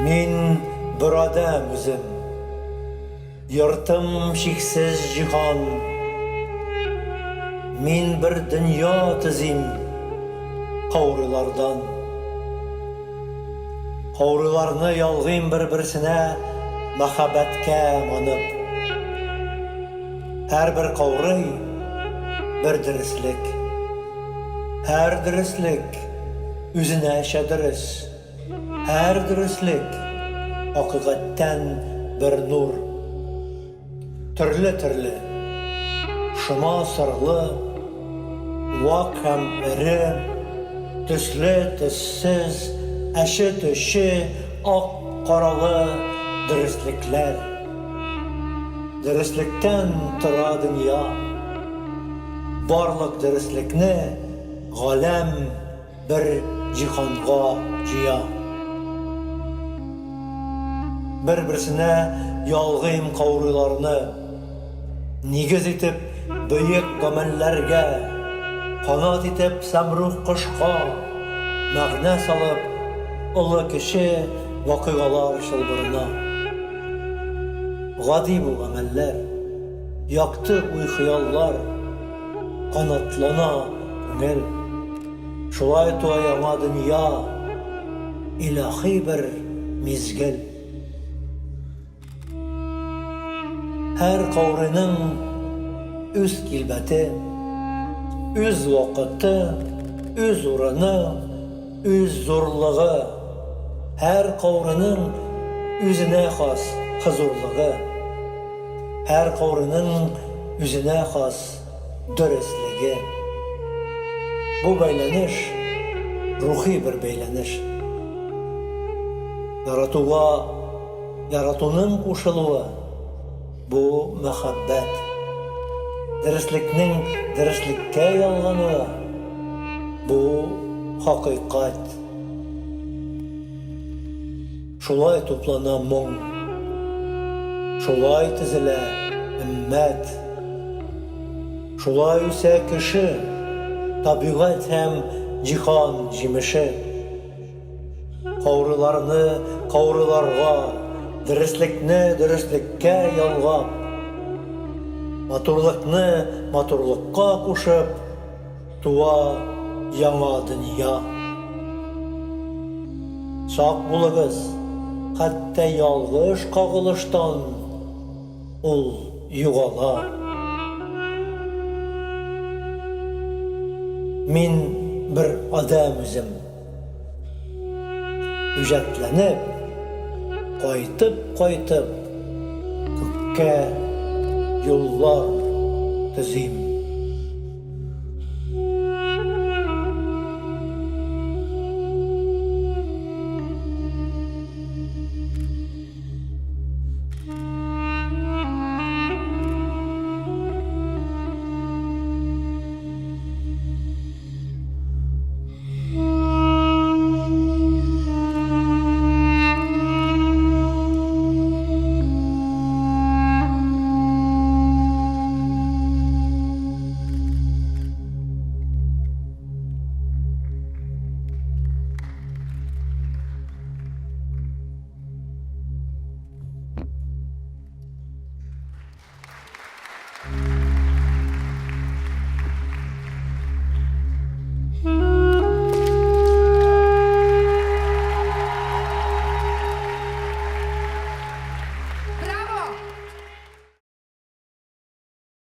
Мин бер адәм үзем. Йортым чиксез җиһан. Мин бер дөнья төзим каурыйлардан. Каурыйларны ялгыйм бер-берсенә мәхәббәткә манып. Һәрбер каурый, бер дөреслек. Һәр дөреслек үзенәчә дөрес. Һәр дөреслек, хакыйкатьтән бер нур. Төрле-төрле, шома сырлы, вак һәм эре, төсле, төссез, әче-төче, ак-каралы дөреслекләр. Дөреслектән тора дөнья. Барлык дөреслекне галәм бер җиһанга җыя. Бер-берсенә ялгыйм каурыйларны, Нигез итеп бөек гамәлләргә, Канат итеп сәмрух кошка, Мәгънә салып олы-кече вакыйгалар чылбырына. Гади бу гамәлләр, якты уй-хыяллар, Канатлана күңел. Шулай туа яңа дөнья, илаһи бер мизгел. Һәр каурыйның үз килбәте, үз вакыты, үз урыны, үз зурлыгы. Һәр каурыйның үзенә хас хозурлыгы. Һәр каурыйның үзенә хас дөреслеге. Бу бәйләнеш, рухи бер бәйләнеш. Яратуга яратуның кушылуы, бу мәхәббәт. Дөреслекнең дөреслеккә ялгануы, бу хакыйкать. Шулай туплана моң. Шулай тезелә өммәт. Шулай үсә кеше, табигать һәм җиһан җимеше. Каурыйларны каурыйларга, дөреслекне дөреслеккә ялгап, матурлыкны матурлыкка кушып, Туа яңа дөнья. Сак булыгыз, хәтта ялгыш кагылыштан ул югала. Мин бер адәм үзем. Үҗәтләнеп, кайтып-кайтып, күккә юллар төзим.